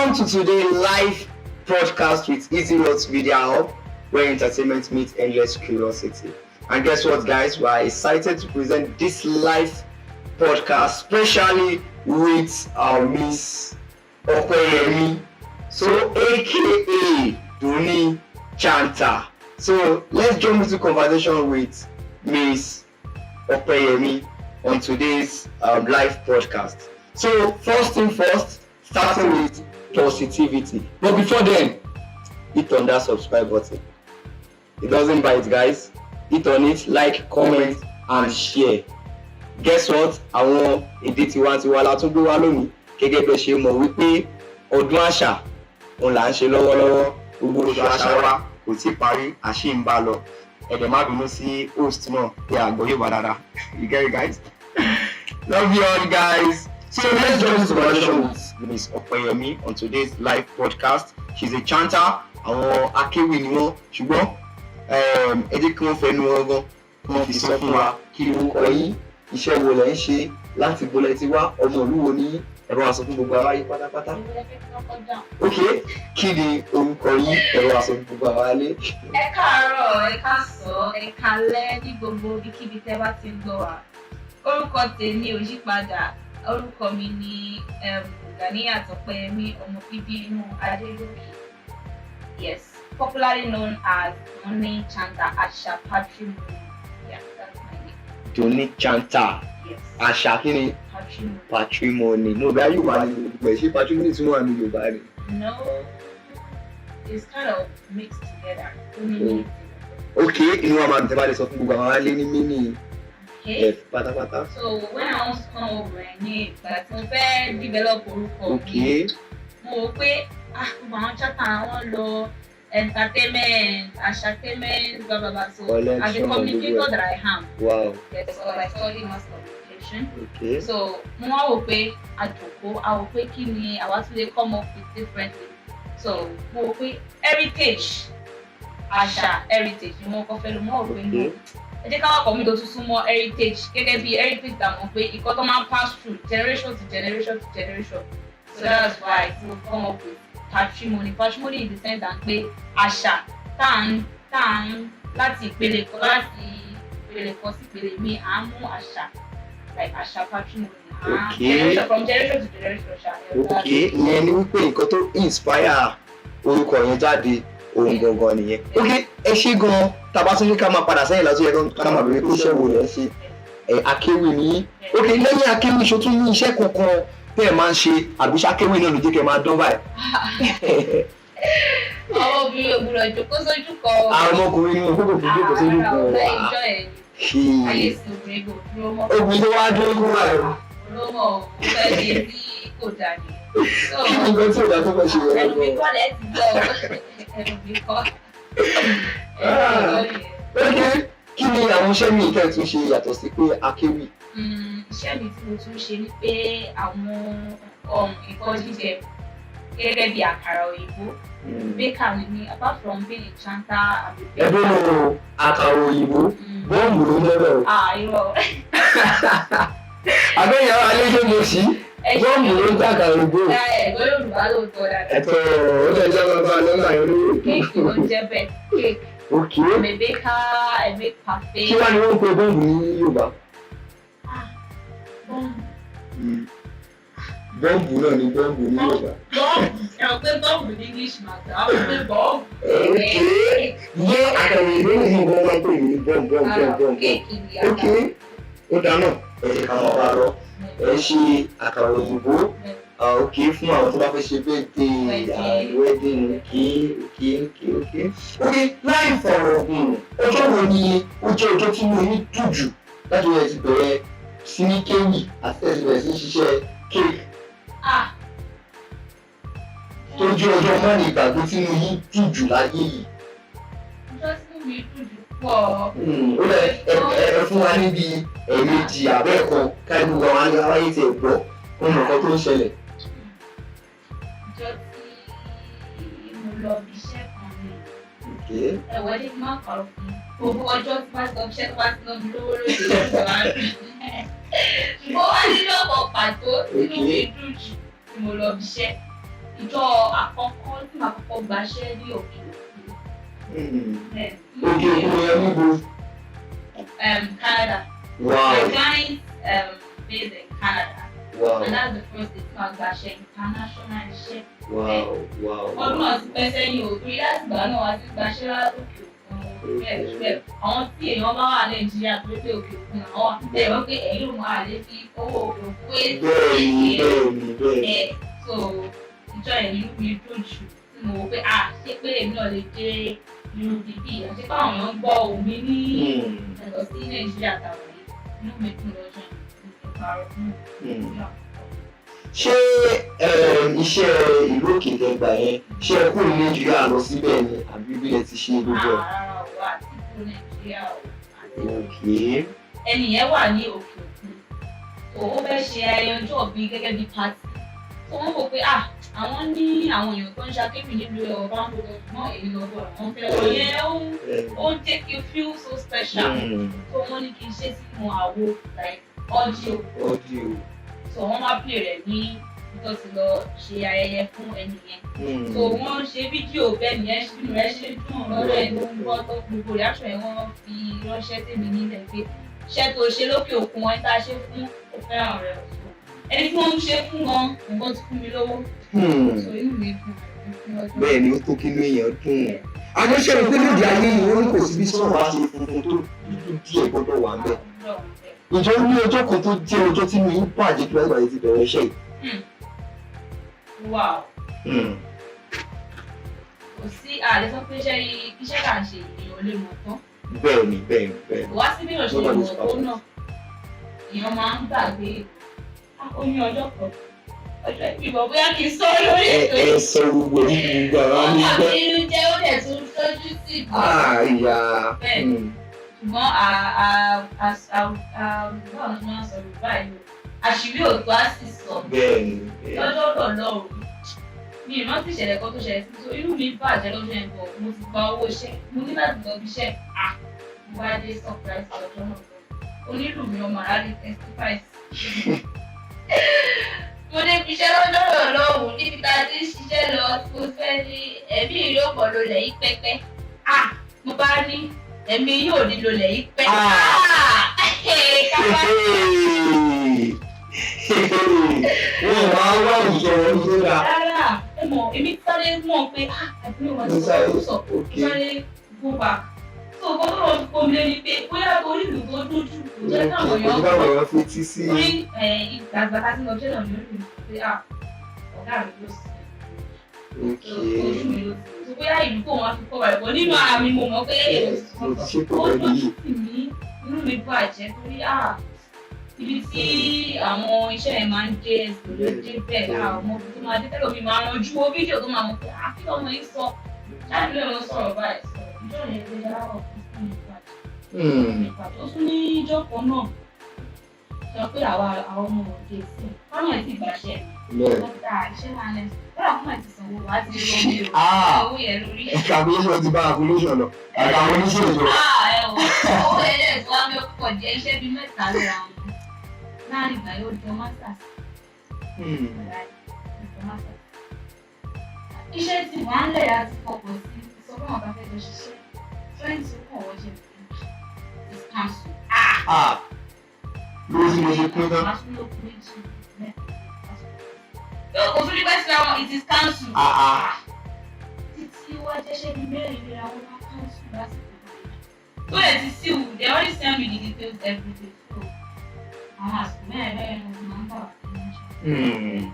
Welcome to today's live broadcast with Easy Roads Media Hub, where entertainment meets endless curiosity. And guess what, guys? We are excited to present this live podcast, especially with our Miss Opeyemi, so aka Duni Chanter. So let's jump into conversation with Miss Opeyemi on today's live podcast. So first thing first, starting with positivity. But before then, hit on that subscribe button. It doesn't bite, guys. Hit on it, like, comment, and share. Guess what? Àwọn èdè tiwantiwa la tún gbé wá lónìí. Gẹ́gẹ́ bí ẹ ṣe mọ̀ wípé ọdún àṣà òun là ń ṣe lọ́wọ́lọ́wọ́. Gbogbo oṣù àṣà wa kò tí ì parí, a ṣì ń bá lọ. Ẹ dẹ̀ má bínú sí host náà pé a ò gbọ́ Yorùbá dáadáa. You get it, guys? Love you all, guys. So let's jump into conversation with Miss Opeyemi on today's live podcast. She's a chanter. Àwọn akéwì ni wọ́n, ṣùgbọ́n ẹ jẹ́ kí wọ́n fẹnu wọn gan kí wọ́n fi sọ fún wa kí orúkọ yín, iṣẹ́ wo lẹ̀ ń ṣe, láti ibo lẹ ti wá, ọmọ ìlú wo ni, ẹ bá wa sọ fún gbogbo aráyé pátápátá. Ok, kí ni orúkọ yín? Ẹ bá wa sọ fún gbogbo aráyé. Ẹ káàárọ̀, ẹ káàsán, ẹ káalẹ́ ní gbogbo ibikíbi tẹ́ bá ti ń gbọ́ wa. Orúkọ tèmi ò yí padà. Orúkọ mi ni Ganiyat Ọpẹ́yẹmí, ọmọ bíbí inú Adégòkè. Yes, popularly known as Dunni Chanter Asha Patrimony. Yeah, that's my name. Dunni Chanter. Yes. Àṣà kí ni? Patrimony. Patrimony. Mo bá Yorùbá ní gbogbo ẹ̀, ṣé patrimony tún wà ní Yorùbá ni? No, it's kind of mixed together. Ó ní meaning. Ok, inú wa máa dùn tẹ́ bá lè sọ fún gbogbo àwọn aráalé ní meaning ẹ̀ pátápátá. So when I want to come up with my name, ìgbà tí mo fẹ́ develop orúkọ mi, mo wò pé, ah, gbogbo àwọn chanter wọn lọ entertainment, asatainment, blah blah blah. So as a Collection, communicator gbogbo ẹ̀. that I am, yes, so I study mass communication. So mo wá wò pé àjòkó, a wò pé kí ni àwa tún lè come up with differently. So mo wò pé heritage, àṣà, heritage ni mo kọ́ fẹ́ lò. Mo wò pé no, ẹ jẹ́ ká wá kọ́ mi tó tún súnmọ́ heritage, gẹ́gẹ́ bí heritage dà mọ̀ pé ìkọ́ tó máa ń pass through generation to generation to generation. So that's why mo come up with patrimony. Patrimony in the sense that pé àṣà tá à ń láti ìpele kan sí ìpele míì, à ń mú àṣà, like àṣà patrimony, à ń generation from generation to generation ṣá. Ok, ìyẹn ni wípé nǹkan tó inspire orúkọ yẹn jáde ohun gangan nìyẹn. Ok, ẹ ṣé gan. Tá a bá tún ní ká máa padà sẹ́yìn látún yẹ ká máa bèrè pé iṣẹ́ wo lẹ̀ ń ṣe. Ẹ akéwì ní. Ok, lẹ́yìn akéwì, ṣo tún ní iṣẹ́ kankan tẹ́ ẹ máa ń ṣe, àbí ṣakéwì náà ló jẹ́ kẹ́ ẹ máa dán báyìí? Àwọn obìnrin ò gbúdọ̀ jókòó sójú kan. Àwọn ọmọkùnrin ni wọn kókò fi jókòó sójú kan. Ọ̀la ìjọ ẹ̀ ni ayé ìsìn, obìnrin kò dúró mọ́. Obìnrin tó wá dúró kó wà lọ. Olómọ ò fẹ́ ṣe tí kò dà ní. So Kí ni nǹkan tí ò dá tó fẹ́ ṣe wọ́n? Ẹnu mi kọ́ lẹ́ ti gbọ́, ẹnu mi kọ́. Ẹnu mi kọ́ nìyẹn. Ok, kí ni àwọn iṣẹ́ míì tẹ́ ẹ tún ṣe yàtọ̀ sí pé akéwì? Iṣẹ́ mi tí mo tún ṣe ni pé àwọn nǹkan jíjẹ gẹ́gẹ́ bí àkàrà òyìnbó, baker ni mí. Apart from being a chanter, I'm a Ẹ baker. dúró, àkàrà òyìnbó, bọ́ọ̀mù ló ń jẹ́ bẹ́ẹ̀ o. Ah, irọ́. Àbẹ́yẹ àwọn àlejò mo sí, bọ́ọ̀mù ló ń jẹ́ àkàrà òyìnbó. Ẹ gbọ́ Yorùbá lóòótọ́ dáadáa. Ẹ̀tọ́ ó lè jẹ́ bàbá lọ́nà yẹn lórí. Kéèkì ló ń jẹ́ bẹ́ẹ̀, cake. I'm a baker, I make parfait. Kí wá ni wọ́n ń pe bọ́ọ̀mù ní Yorùbá? Ah, bọ́ọ̀mù. Bọ́ǹbù náà ni bọ́ǹbù ní Yorùbá. Bọ́ọ̀bù, ẹ mọ̀ pé bọ́ọ̀bù ní English máa gbà á pé bọ́ọ̀bù. Ok, yé àkàrà òyìnbó ní ìbọn máa ń pè ní bọ́ǹbù bọ́ǹbù bọ́ǹbù. Kéèkì ni. Ok, ó dáná, ẹ jẹ́ ká máa bá lọ. Ẹ ṣe àkàrà òyìnbó. Ah, ok, fún àwọn tó bá fẹ́ ṣe birthday and wedding. Ok, láì fọ̀rọ̀ gùn, ọjọ́ wo ni ó jẹ́ ọjọ́ tí mo ní dùn jù láti wọ́n ti bẹ̀rẹ̀ sí ní kéwì àti tẹ̀sí bẹ̀rẹ̀ sí ní ṣiṣẹ́ cake, Ah, tó jẹ́ ọjọ́ mọ́ni ìgbàgbé tí mo yín dùn jù láyé yìí? Ọjọ́ tí mi dùn jù pọ̀. Ó lẹ ẹ fún wa níbi ẹ̀ẹ̀mejì àbẹ́ẹ̀kan káyọ̀ gbogbo àwọn aráyé tiẹ̀ gbọ́ kó mọ̀ nǹkan tó ń ṣẹlẹ̀. Ọjọ́ tí mo lọ bí iṣẹ́ kan ni. Ẹ̀wọ̀, ẹ jẹ́ kí n má parọ́ fún un. Gbogbo ọjọ́ tí bá ti lọ bí iṣẹ́ tó bá ti ná mi lówó lóde ló máa ń dùn. Ṣùgbọ́n wá nínú ọkọ̀ pàtó tínú mi dùn jù tí mo lọ bí iṣẹ́. Ìjọ àkọ́kọ́ tí màá kọ́kọ́ gbaṣẹ́ ní òkè òkun. Bẹ́ẹ̀. Òkè òkun yẹn níbo? Canada. My client based in Canada. And that's the first day tí màá gbaṣẹ́ international iṣẹ́. Ọdún náà ti pẹ́ sẹ́yìn o, torí láti ìgbà náà wá ti gbaṣẹ́ látòkè òkun bẹ́ẹ̀ bẹ́ẹ̀. Àwọn tí èèyàn bá wà Nàìjíríà tó pé òkè òkun làwọn wà. Bẹ́ẹ̀ wọ́n pé ẹ̀yin ò máa lè fi owó òkè òkun wé Bẹ́ẹ̀ni, bẹ́ẹ̀ni, bẹ́ẹ̀ni. Ẹ̀ so ìjọ yẹn inú mi dùn jù tí mo wò pé, ah, ṣé pé èmi náà lè dé irú bíbí, àti pé àwọn èèyàn ń gbọ́ ohùn mi ní yàtọ̀ sí Nàìjíríà tàwọn yìí. Inú mi dùn lọ́jọ́ yẹn, mi ò parọ́ fún mi. Ṣé iṣẹ́ ìlú òkè tẹ́ gbà yẹn, ṣé ẹ kúrò ní Nàìjíríà lọ síbẹ̀ ni, àbí bí ẹ ti ṣe gbogbo ẹ̀? Rárá o, àti kúrò Nàìjíríà o, àti ẹni yẹn wà ní òkè òkun, so ó fẹ́ ṣe ayẹyẹ ọjọ́ ìbí gẹ́gẹ́ bí party, so wọ́n wò pé, ah, àwọn ní àwọn èèyàn tó ń ṣakéwì nílùú ọba ń gbogbo, ṣùgbọ́n èyí lọ́gbọ̀n àwọn fẹ́ lọ yẹn, ó ń jẹ́ kí n feel so special. So wọ́n ní kí n ṣe sínú àwo, like audio. Audio. So wọ́n máa play rẹ̀ ní tó ti lọ ṣe ayẹyẹ fún ẹni yẹn. So wọ́n ṣe fídíò bẹ́ẹ̀ nìyẹn, inú rẹ̀ ṣe dùn lọ́dọ̀ ẹ̀ tó ń gbọ́ tó gbogbo reaction yẹn, wọ́n fi ránṣẹ́ tèmi nílẹ̀ pé iṣẹ́ tó ṣe lókè òkun wọn tá a ṣe fún, ó fẹ́ràn rẹ̀. So ẹni tí wọ́n ń ṣe fún gan nǹkan ti fún mi lówó. So inú mi dùn fún ọjọ́. Bẹ́ẹ̀ ni, ó tó kí inú èèyàn dùn. Àmọ́ ṣe rò pé lóde ayé yìí, wọ́n ní kò sí bí sọ́ọ̀ bá ṣe funfun tó, dúdú díẹ̀ gbọ́dọ̀ wà ń bẹ̀. Ìjọ ní ọjọ́ kan tó jẹ́ ọjọ́ tí mi ń bàjẹ́ kí wọ́n gbàgbé ti bẹ̀rẹ̀ iṣẹ́ yìí? Wow. Kò sí, àlè sọ pé iṣẹ́ tá à ń ṣe, èèyàn ò lè mọ̀ tán. Bẹ́ẹ̀ ni, bẹ́ẹ̀ ni, bẹ́ẹ̀ ni. Kò wá sí bí èèyàn ṣe lè mọ̀ tó náà, èèyàn máa ń gbàgbé. Ó ní ọjọ́ kan, ọjọ́ ìbímọ, bóyá kì í sọ lórí Ẹ ètò ẹ yìí. sọ gbogbo ẹ̀ ní gbogbo àwọn Ó ní bà gbọ́. mí inú jẹ́, ó dẹ̀ tún tọ́jú sí ìbọn. Ìyá. Bẹ́ẹ̀. Ṣùgbọ́n báwo ni wọ́n máa ń sọ Yorùbá yìí o? Àṣírí òtún á sì sọ. Bẹ́ẹ̀ ni, bẹ́ẹ̀ ni. Lọ́jọ́ náà lọ́rùn, mi ìrántí ìṣẹ̀lẹ̀ kan tó ṣẹlẹ̀ sí, so inú mi bàjẹ́ lọ́jọ́ yẹn bọ̀. Mo ti gba owó iṣẹ́, mo ní láti lọ bí iṣẹ́. Ah, mo bá dé surprise lọ́jọ́ náà lọ, onílù mi ọmọ aráàlú testify sí. Mo dé fi iṣẹ́ lọ́jọ́ náà lọ́hùn, níbi tá a ti ń ṣiṣẹ́ lọ, tí mo fẹ́ ní ẹ̀mí ìrọ́pọ̀ lolẹ̀ yìí pẹ́pẹ́. Ah, mo bá ní ẹ̀mí yóò ní lolẹ̀ yìí pẹ́. Ah! Ah, ká bá Wọ́n máa ń wá ìjọ wọn tó dáa. Rárá, ẹ mọ̀, èmi sáré mọ̀ pé, ah, àbúrò wọn ti Mo sáré, sọ sọ sáré go back. So nǹkan tó lọ fi kó mi lé ni pé bóyá torí ìlú tó dójú kò jẹ́ káwọn Kò èèyàn jẹ́ káwọn èèyàn fetí sí. Torí ìgbàgbà tá a ti lọ ṣẹ́ náà ní orí mi pé, ah, ọ̀gá mi ló sì ojú mi ló ti so bóyá ìlú kò wọn fi kọ́ wa ẹ̀kọ́ nínú ara mi, mo mọ̀ pé Mo ti ṣètò ó pẹ̀lú dójú yìí. tì mí, inú mi bàjẹ́ torí, ah, ibi tí àwọn iṣẹ́ yẹn máa ń dé kò lè dé bẹ́ẹ̀. Ah, ọmọ tó máa dé tẹ́lẹ̀ mi máa ranjú wo fídíò tó máa mọ̀ pé, ah, kí lọ́mọ yìí sọ ṣáàbí lè sọ̀rọ̀ báyìí sọ ìjọ yẹn lè dára ọ̀fun fún mi bàjẹ́. Ó tún ní ìjọ kan náà sọ pé àwa àwọn ọmọ òde sí káwọn ẹ̀ ti gbàṣẹ dá iṣẹ́ máa lẹ kódà fún ẹ̀ ti sanwó wá ti rí omi o owó yẹn lórí. Calculation ti bá calculation lọ àtàwọn oníṣòwò. Ah, ẹ wò, owó yẹn lè tó wá mi pọ̀ jẹ́ iṣẹ́ bíi mẹ́ta lóra wọn láàrin ìgbà yóò jọ masters. Jọ masters. Iṣẹ́ tí wàá ń lẹ̀ láti fọkàn sí sọ fún àwọn bá fẹ́ jọ ṣiṣẹ́ 20 kàn wọ́n ṣe is cancel. Ah, lórí tí mo ṣe pín tán. Màá tún lókun méjì mẹ́ta. Kò tún ní pẹ́ síra wọn, it is cancel. Ah, ah. Títí wá jẹ́ṣẹ́ bíi mẹ́rin léra wọn wá cancel lásìkò báyìí. Tó yẹ ti seal, they already send me the details every day, so àwọn àsìkò mẹ́rin mẹ́rin ló máa ń bà wá nínú jẹ́.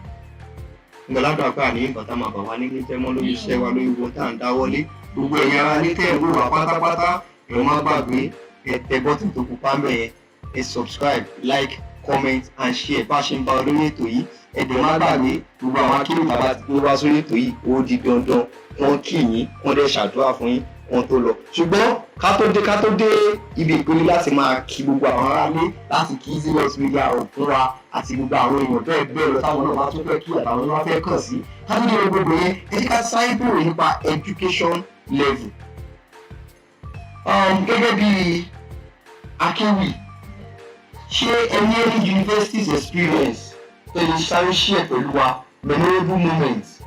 Gbọ́dọ̀ pé àní nǹkan tá máa bà wá nínú jẹ́ mọ́ lórí iṣẹ́ wa, lórí gbogbo tá à ń dáwọ́lé. Gbogbo ẹ̀yin ará ní tẹ́ ẹ̀ ń wò wá pátápátá, ẹ má gbàgbé, ẹ tẹ button tó pupa ń bẹ̀ yẹn, ẹ subscribe, like, comment and share bá a ṣe ń bá ọ lórí ètò yìí. Ẹ dẹ̀ má gbàgbé, gbogbo àwọn akéwì bàbá ti gbé wá sórí ètò yìí, ó di dandan wọ́n kì yín, wọ́n dẹ̀ ṣàdúrà fún yín wọ́n tó lọ. Ṣùgbọ́n ká tó dé ibi ìpele láti máa kí gbogbo àwọn aráalé, láti kí Easy Media Hub fún wa àti gbogbo àwọn èèyàn bẹ́ẹ̀ bẹ́ẹ̀ lọ táwọn náà bá tún fẹ́ kí àtàwọn náà bá fẹ́ kàn sí, ká tó dé gbogbo yẹn, ẹ jẹ́ ká sáré bèrè nípa education level. Gẹ́gẹ́ bí akéwì, ṣé ẹ ní any universities experience tó lè sáré share pẹ̀lú wa, memorable moments?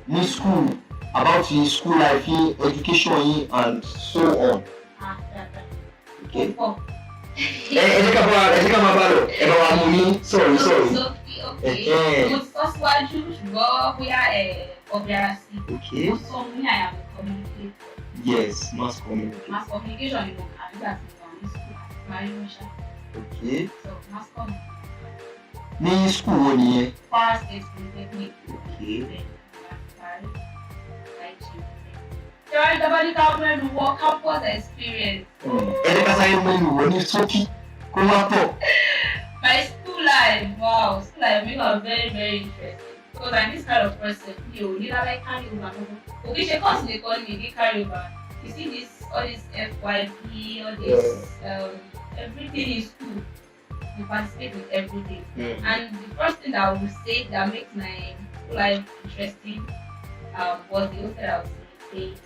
Ní school, about your school life yín, education yín and so on. Ah, dáadáa. Okay. Pọ̀. Ẹ jẹ́ ká bá, ẹ jẹ́ ká máa bá lọ, ẹ bá wa mú ní sọ̀rí sọ̀rí. Sókè, okay. Ẹ̀hẹ́n. Mo ti sọ síwájú, ṣùgbọ́n bóyá ẹ̀ ọbẹ̀ ara sí. Okay. Mo sọ, mo ní I am a communicator. Yes, mass communication. Mass communication ni mo kà nígbà tí mo wà ní school àti parí ránṣẹ́. So mass com. Ní school wo nìyẹn? Kwara State Polytechnic. Okay. Bẹ́ẹ̀ ni mo ti parí. IG. Ṣé wàá ní tábàdí ká mẹ́nu wọ campus experience? Ẹ jẹ́ ká sáré mẹ́nu wọ ní ṣókí kó wá pọ̀. My school life, wow, school life mi was very, very interesting because I'm this kind of person, mi ò ní lábẹ́ carry over kankan. Kò kí ṣe course nìkan ni mi ní carry over. You see this, all this FYP, all this everything in school, you participate in everything. And the first thing that I would say that makes my school life interesting was the hostel I was staying.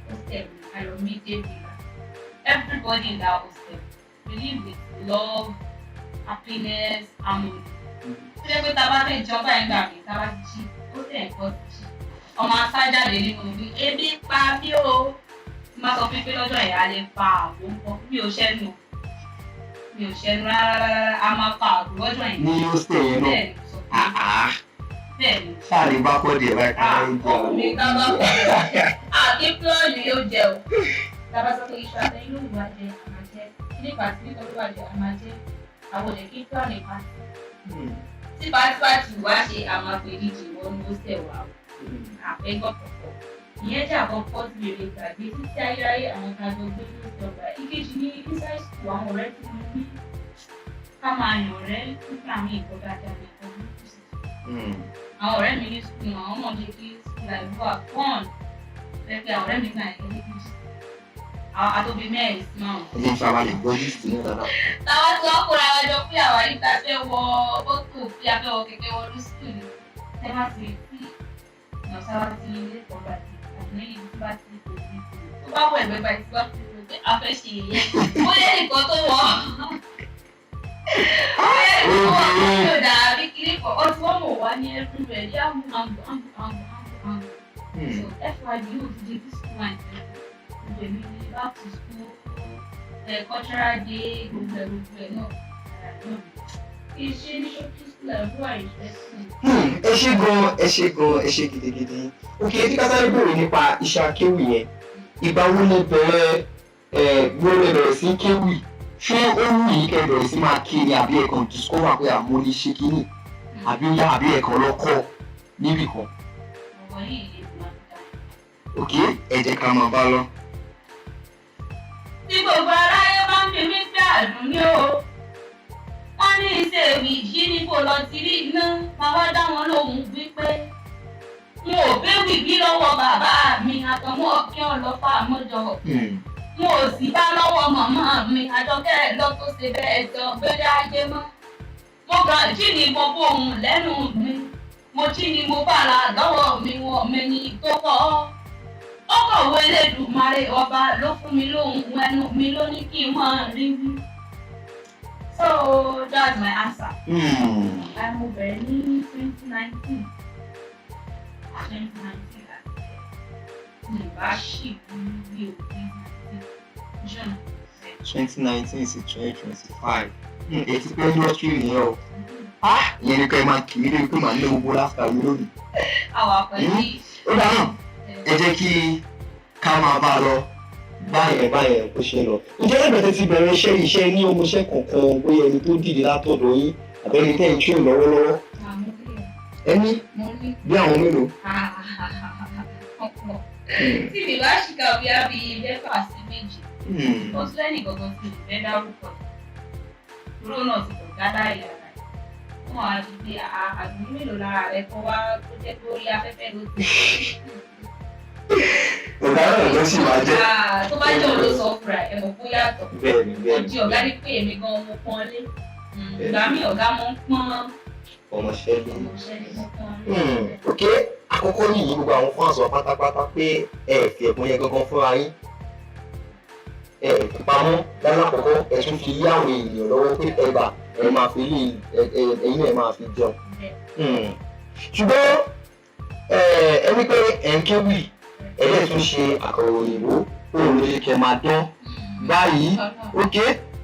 Hostel, Ayomide Villa. Everybody in that hostel, we live with love, happiness, harmony. Tó jẹ́ pé tá a bá fẹ́ jọba ẹ̀ gbà mí, tá a bá ti jí, hostel ẹ̀kọ́ ti jí. Ọmọ asájáde nínú mi, ebi ń pa mí o. Tí máa sọ fún mi pé lọ́jọ́ ìyá lè pa àgbo ń kọ́, mi ò ṣẹ́nu. Mi ò ṣẹ́nu rárá rárá, a máa pa àgbo lọ́jọ́ yẹn. Ní hostel yẹn náà? Bẹ́ẹ̀ ni, sọ fún mi. Ah, Bẹ́ẹ̀ ni. ṣáà lè bá kọ́ díẹ̀ báyìí ká ló jẹ́. Ọkùnrin ká bá kọ́ díẹ̀. Àkí pílọ̀nù yóò jẹ o. Tàbá sọ pé iṣu àtẹ̀yìn ló wù wá jẹ, àmà jẹ. Kíní pàtí ní kan ló wà jẹ, àmà jẹ. Àwọn òde kí pílọ̀nù pàtí. Tí pàtí bá ti wá ṣe, àmà pè díje wọnú hostel wa o. Àfẹ́gbọ́ pọ̀pọ̀. Ìyẹn jẹ́ àkọ́kọ́ tí mi ò lè gbàgbé títí ayérayé, àwọn tá a jọ gbé ní hostel wa. Ìkejì ní inside school, àwọn ọ̀rẹ́ tí mo ní, ká máa yàn ọ̀rẹ́ nígbà míì, nǹkan dáadáa ní nǹkan burúkú sí. Àwọn ọ̀rẹ́ mi ní school, àwọn náà jẹ́ kí school life wà fun. Pẹ́pẹ́ àwọn ọ̀rẹ́ mi gbà yẹn ní kejì. Àwọn àtòbí mẹ́rin sí márùn-ún. Ẹ jẹ́ n farabalẹ̀ gbọ́ gist náà dáadáa. Táwa tí wọ́n kóra wa jọ pé àwa yìí ta fẹ́ wọ mọ́tò, pé a fẹ́ wọ kẹ̀kẹ́ wọnú school ni. Tẹ́ bá ti tí ìyànsáwá ti ilé ẹ̀kọ́ bá ti àtúnyẹ̀ ibi tí bá ti kò sí tó bá wọ ẹ̀gbẹ́ báyìí tí wọ́n ti rò pé a fẹ́ ṣe ìyẹn. Bóyá nìkan tó wọ̀, bóyá nìkan tó wọ̀ tó dàbí kiri kan ó ti wọ́n mọ̀ wá ní everywhere ní àmú àmú àmú àmú àmú àmú. So FYB yóò ti di this one gbogbo èmi ní back to school, cultural day, gbogbo ẹ̀ gbogbo ẹ̀ náà ara náà kì í ṣe ní ṣókí, school life wà interesting. Ẹ ṣé gan, ẹ ṣé gan, ẹ ṣé gidigidi. Ok, tí ká sáré bèrè nípa iṣẹ́ akéwì yẹn, ìgbà wo lẹ bẹ̀rẹ̀ ẹ wo lẹ bẹ̀rẹ̀ sí kéwì? Ṣé ó wù yín kẹ́ bẹ̀rẹ̀ sí máa ké ni, àbí ẹ kàn discover pé àmọ́ lè ṣe kínní, àbí ó yá, àbí ẹ kàn lọ kọ́ níbì kan? Ọ̀rọ̀ yìí lè máa dá. Ok, ẹ jẹ́ ká máa bá lọ. Tí gbogbo aráyé bá ń fi mí pé àdùnní o, wọ́n ní iṣẹ́ ìwì yìí ní kò lọ ti rí iná, máa wá dá wọn lóhùn wípé n ò béwì bí lọ́wọ́ bàbá mi àtọmọ́ ọ̀kẹ́ ọlọ́fà mọ́jọ, n ò sì bá lọ́wọ́ màmá mi àjọkẹ́ lọ tó ṣe bẹ́ẹ̀ jọ gbélé ayé mọ́. Mo kàn jí ni mo bóun lẹ́nu mi, mo jí ni mo bára lọ́wọ́ mi, wọ́n mi ní tó kọ́ ó kọ̀wé Elédùmarè ọba ló fún mi lóhùn ẹnu mi ló ní kí n máa rí wí. So that's my answer. Mo bẹ̀rẹ̀ ní 2019, 2019 àti mi bá ṣì wí o, 2019 June. 2019 sí 2025, ẹ ti pẹ́ industry nìyẹn o. Ìyẹn ni ká ẹ máa kì í lórí pé màá ní gbogbo last time lónìí. Àwa pẹ̀lú. Ó dáná, ẹ jẹ́ kí ká máa bá a lọ báyẹn báyẹn bó ṣe lọ. Ǹjẹ́ lẹ́gbẹ̀ẹ́ tẹ́ ti bẹ̀rẹ̀ iṣẹ́ iṣẹ́ ní ọmọọṣẹ́ kankan, bóyá ẹni tó dìde látọ̀dọ̀ yín àbẹ́ni tẹ́ ń train lọ́wọ́lọ́wọ́? Ẹni Mo ní. Bí àwọn mélòó? Ọ̀pọ̀. Tí mi bá ṣìkà bí á bí mẹ́fà sí méjì. Ó tún lẹ́nì gangan tí mi fẹ́ dárúkọ. Dúró náà ti dọ̀gá láyé ara rẹ̀. Wọ́n á di pé àdùnní mélòó lára rẹ̀ kọ́ wá tó jẹ́ pé orí afẹ́fẹ́ ló ti. Ọ̀gá náà ló sì máa jẹ́. Tó bá jẹ́ òun ló sọ fúnra ẹ̀, mọ̀ kó yàtọ̀. Bẹ́ẹ̀ni. Ó Bẹ́ẹ̀ni. di ọ̀gá ní pé èmi gan mo pọ́n lé. Ìgbà míì ọ̀gá mo ń pọ́n Ọmọọṣẹ́ ló. ọmọọṣẹ́ ni mo pọ́n lé. Ok, àkọ́kọ́ nìyí, gbogbo àwọn fans wa pátápátá pé ẹ fi ẹ̀bùn yẹn gangan fúnra yín, ẹ fi pamọ́ lálàkọ́kọ́, ẹ tún fi yí àwọn èèyàn lọ́wọ́ pé ẹ gbà, ẹ máa fi lè ẹ̀yin náà ẹ máa fi jẹun. Ṣùgbọ́n Ẹni pé ẹ̀ ń kéwì, ẹ̀ lè tún ṣe àkàrà òyìnbó, òun ló ṣe kẹ́ máa dán báyìí. Ok,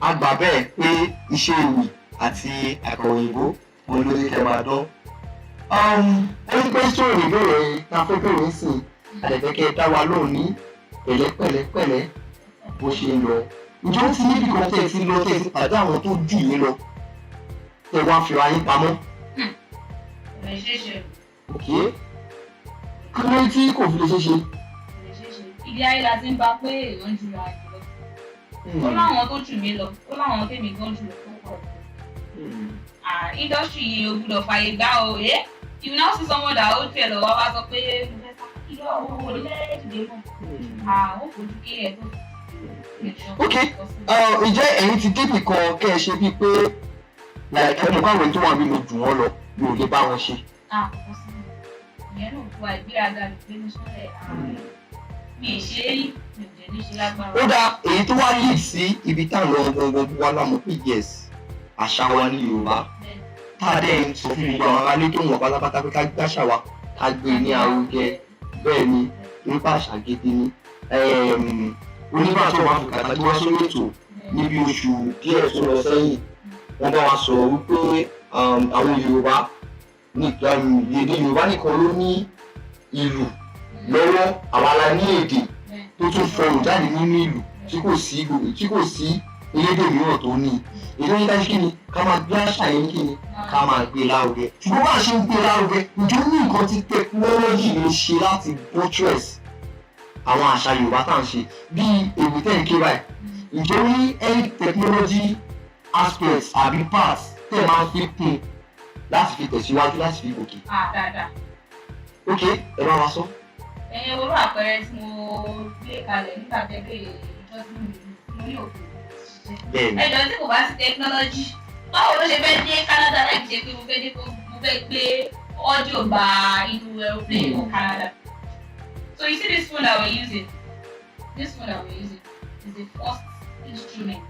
a gbà bẹ́ẹ̀ pé iṣẹ́ ewì àti àkàrà òyìnbó òun ló ṣe kẹ́ máa dán. Ẹni pé sóòrè ìbéèrè ta fẹ́ bèrè ń sìn, àdẹ̀fẹ́ kẹ́ ẹ dá wa lóhùn ní pẹ̀lẹ́pẹ̀lẹ́pẹ̀lẹ́ bó ṣe ń lọ. Ǹjẹ́ ó ti níbi kan tẹ́ ẹ ti lọ, tẹ́ ẹ ti pàdé àwọn tó jù yín lọ, tẹ́ ẹ wá fi ra yín pamọ́? Kò lè ṣeé ṣe. Ok, kí ló dé tí kò fi lè ṣeé ṣe? Kò lè ṣeé ṣe. Ilé ayé la ti ń bá pé èèyàn ń jura jù lọ. Ó láwọn tó jù mí lọ, ó láwọn tèmi gan jù lọ tó pọ̀ jù. Ah, industry yìí ò gbúdọ̀ fààyè gbà o. Eh, you now see someone that ó tiẹ̀ lọ wá wá sọ pé mo fẹ́ sá irọ́ owó onílẹ̀ dìde mọ́. Ah, ó fojú kí ẹ tó. Ok, ǹjẹ́ ẹ̀yin ti débì kan kẹ́ ẹ ṣe bíi pé like ẹnu káwọn tó wà nínú jù wọ́n lọ, mi ò lè bá wọn ṣe? Ah, kò sí. Ìyẹn náà fún wa ìgbéraga mi pé ní sọ́lẹ̀ mi ì ṣe é rí, mi ò jẹ́ ní ṣe lágbára. Ó dá èyí tó wá lead sí ibi tá à ń lọ gangan wá lámọ̀ pé yes, àṣà wa ní Yorùbá tá a dẹ̀ ń sọ fún gbogbo àwọn aráalé tó wọ̀n pátápátá pé ká gbàṣà wa, ká gbé ní arugẹ. Bẹ́ẹ̀ ni, nípa àṣà gidi ni onígbà tó wà fún kàtà tí wọ́n sórí ètò níbi oṣù díẹ̀ tó lọ sẹ́yìn, wọ́n bá wa sọ̀rọ̀ wípé àwọn Yorùbá ní èdè Yorùbá nìkan ló ní ìlù lọ́wọ́, àwa la ní èdè tó tún fọhùn jáde nínú ìlù tí kò sí elédè mìíràn tó ní. Èdè ní dájú kí ni ká máa gbé àṣà yẹn, kí ni ká máa gbé lárugẹ. Ṣùgbọ́n bá a ṣe ń gbé lárugẹ, ǹjẹ́ ó ní nǹkan tí technology lè ṣe láti buttress àwọn àṣà Yorùbá tá à ń ṣe bíi èwì tẹ̀ ń ké báyìí? Ǹjẹ́ ó ní any technology aspects àbí parts tẹ̀ máa fi kún láti fi tẹ̀síwájú, láti fi gòkè? Ah, dáadáa. Ok, ẹ bá wa sọ. Ẹ̀yin orú àpẹẹrẹ tí mo gbé kalẹ̀ nígbà tẹ́lẹ̀ ìjọ tí mo ní òkè ṣiṣẹ́. Bẹ́ẹ̀ni. Ẹjọ́ tí kò bá sí technology, báwo ló ṣe fẹ́ dé Canada láì ṣe pé mo fẹ́ dé, mo fẹ́ gbé audio gba inú aeroplane wọ Canada? So you see this phone that we're using, this phone that we're using is the first instrument,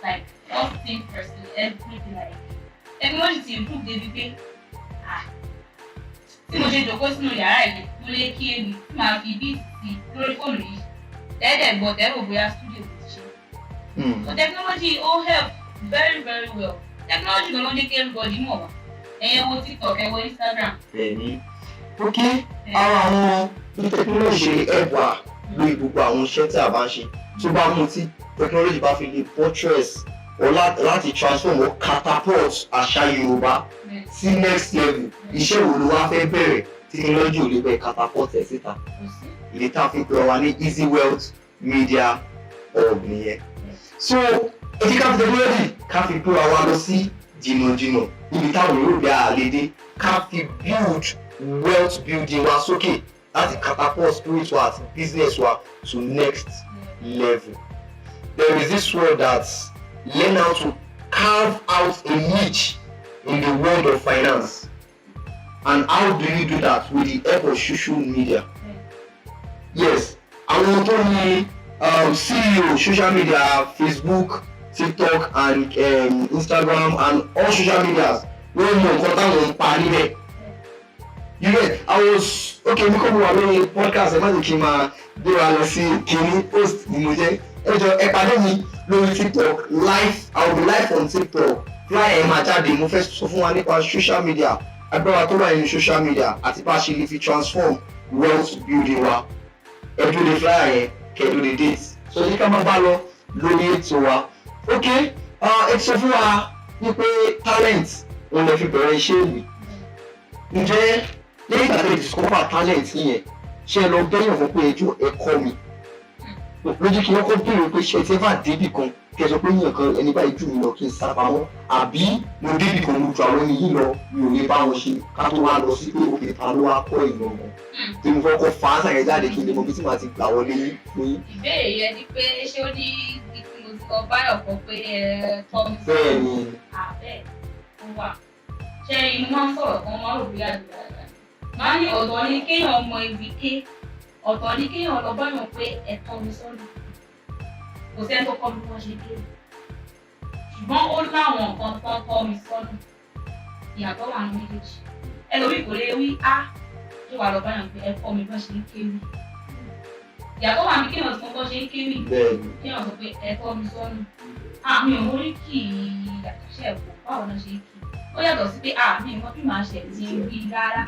like first thing first in everything. Like technology ti improve débi pé, ah, tí mo ṣe jòkó sínú yàrá yìí, mo lè kí ewì tí màá fi beat sí lórí fóònù yìí tẹ́ẹ̀dẹ̀ gbọ́ tẹ́ẹ̀ rò bóyá studio kò ti ṣe. So technology ó help very very well. Technology gan ló ń jẹ́ kí everybody mọ̀ wá. Ẹ̀yin wo TikTok, ẹ wo Instagram. Bẹ́ẹ̀ni, ok, ara àwọn bí technology ṣe help wa lórí gbogbo àwọn iṣẹ́ tí a bá ń ṣe, tó bá mú tí technology bá fi lè buttress or láti transform or catapult àṣà Yorùbá sí next level, iṣẹ́ wo ló wá fẹ́ bẹ̀rẹ̀ tí technology ò lè bẹ̀ catapult ẹ̀ síta? Kò sí. Ìdí tá a fi pè wá ní Easy Wealth Media Hub nìyẹn. So ẹ jẹ́ ká fi technology, ká fi pè wá lọ sí jìnnàjìnnà níbi táwọn yóò bí àlédè, ká fi build wealth building wa sókè láti catapult spirit wa àti business wa to next level. There is this word that learn how to carve out a niche in the world of finance. And how do you do that? With the help of social media. Yes, àwọn tó ní CEO social media, Facebook, TikTok and Instagram and all social medias, wọ́n mọ nǹkan táwọn ń pa níbẹ̀. You get, I was, okay, mi kò mú wa lórí podcast, ẹ má jẹ́ kí n máa gbé wa lọ sí kínní. Host ni mo jẹ́. Ẹ jọ, ẹ pàdé mi lórí TikTok live. I will be live on TikTok. Flyer ẹ máa jáde. Mo fẹ́ sọ fún wa nípa social media, agbára tó wà nínú social media àti bá a ṣe lè fi transform wealth building wa. Ẹ dúró de flyer yẹn, kẹ́ ẹ dúró de date. So ní ká máa bá lọ lórí ètò wa. Ok, ẹ ti sọ fún wa wípé talent òun lè fi bẹ̀rẹ̀ iṣẹ́ ìwé. Ǹjẹ́ lẹ́yìn ìgbà tó lè discover talent yẹn, ṣé ẹ lọ bẹ́yàn fún pé ẹjọ́ ẹ kọ́ mi lójú kí wọ́n kọ́ béèrè pé ṣé ẹ ti ever débì kan kí ẹ sọ pé yíyan kan ẹni báyìí jù mí lọ kí n sá pamọ́, àbí mo débì kan, mo ju àwọn ẹni yìí lọ, mi ò lè bá wọn ṣe, ká tó wá lọ sí pé òkè ta ló wá kọ́ ìmọ̀ wọn tí mo fẹ́ kọ́ fa ánsà yẹn jáde kí n lè mọ bí tí màá ti gbà wọlé fún yín? Ìbéèrè yẹn ni pé ṣé ó ní ibi tí mo ti lọ báyọ̀ kọ pé ẹ tọ́ mi sí? Bẹ́ẹ̀ ni. Àbẹ́ ó wà. Ṣé inú máa ń sọ̀rọ̀ kan máa ń rò bí àdúrà máa ní ọ̀tọ̀ ni kéèyàn mọ ibi ké, ọ̀tọ̀ ni kéèyàn lọ báyọ̀ pé ẹ tọ́ mi sọ́nà. Kò sẹ́ni tó kọ́ mi bí wọ́n ṣe ké, ṣùgbọ́n ó láwọn nǹkan tó tọ́ mi sọ́nà. Ìyàtọ̀ wà ní méjèèjì. Ẹlòmíì kò lè wí á tó Tó wà lọ báyọ̀ pé ẹ kọ́ mi bá ṣe ń kéwì. Ìyàtọ̀ wà ní kéèyàn tí mo bọ́ ṣe ń kéwì. Kéèyàn sọ pé ẹ kọ́ mi sọ́nù. Àmì òórí kì í yàtọ̀ ṣe ẹ̀kọ́ báwo náà ṣe ń kì í. Ó yàtọ̀ sí pé àmì ìmọ̀ bí màá ṣe ti rí rárá.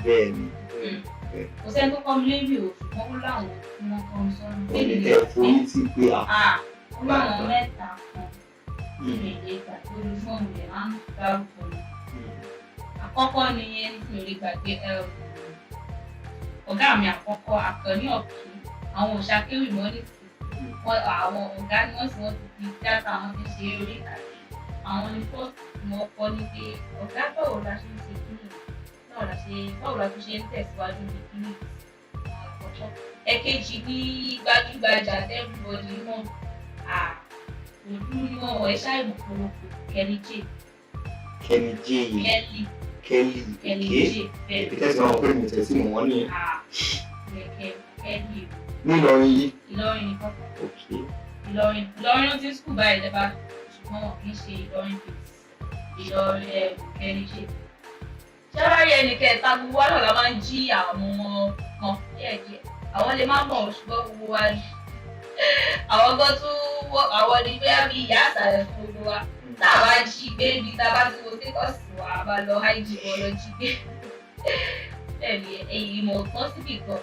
Kò sẹ́ni tó kọ́ mi léwì o, ṣùgbọ́n ó láwọn tí wọ́n kọ́ mi sọ́nù. Ẹni tẹ́ forí tì pé à. Ó láwọn mẹ́ta kan tí mi lè gbà lórí fóònù rẹ̀ máa ń dárúkọ mi. Àkọ́kọ́ ni ẹni tí mi ò lè gbàgbé, ọ̀gá mi àkọ́kọ́, Àkànní Ọ̀kí. Àwọn òṣàkéwì mọ́ ní ti àwọn ọ̀gá ni wọ́n sì wọ́n ti di tíátà, àwọn ti ṣe orí ìtàgé. Àwọn ni first tí wọ́n kọ́ ni pé ọ̀gá báwo la ṣe ń ṣe kíní, báwo la tún ṣe ń tẹ̀síwájú ní kíní àkọ́kọ́. Ẹ̀kejì ní gbajúgbajà everybody mọ̀, ojú ni wọ́n wọ̀ ẹ́ ṣáà ìmọ̀pọ̀lọpọ̀ Kenny J. Kenny J. Kelly. Kelly. Kenny J. Bẹ́ẹ̀. Ìtẹ̀sí àwọn pé mi tẹ̀sí mọ̀ wọ́n nìyẹn. Kelly. Nílọrin yìí. Ìlọrin nìkan. Ìlọrin Ìlọrin ló ti ń skul báyìí lẹ́bàá, ṣùgbọ́n wọn kì í ṣe Ìlọrin base. Ìlọrin Kenny J. Ṣé wàá rí ẹnì kẹta, gbogbo wa náà la máa ń jí àwọn ọmọ kan díẹ̀díẹ̀. Àwọn lè má mọ̀, ṣùgbọ́n gbogbo wa ni. Àwọn gan tún wọ àwọn ní bóyá bí ìyá àsàlẹ̀ fún gbogbo wa. Tá a bá jí gbé ibi tá a bá ti wo status wa, a bá lọ IG wọn lọ jí gbé. Bẹ́ẹ̀ni, èyí mọ̀ tán síbì kan.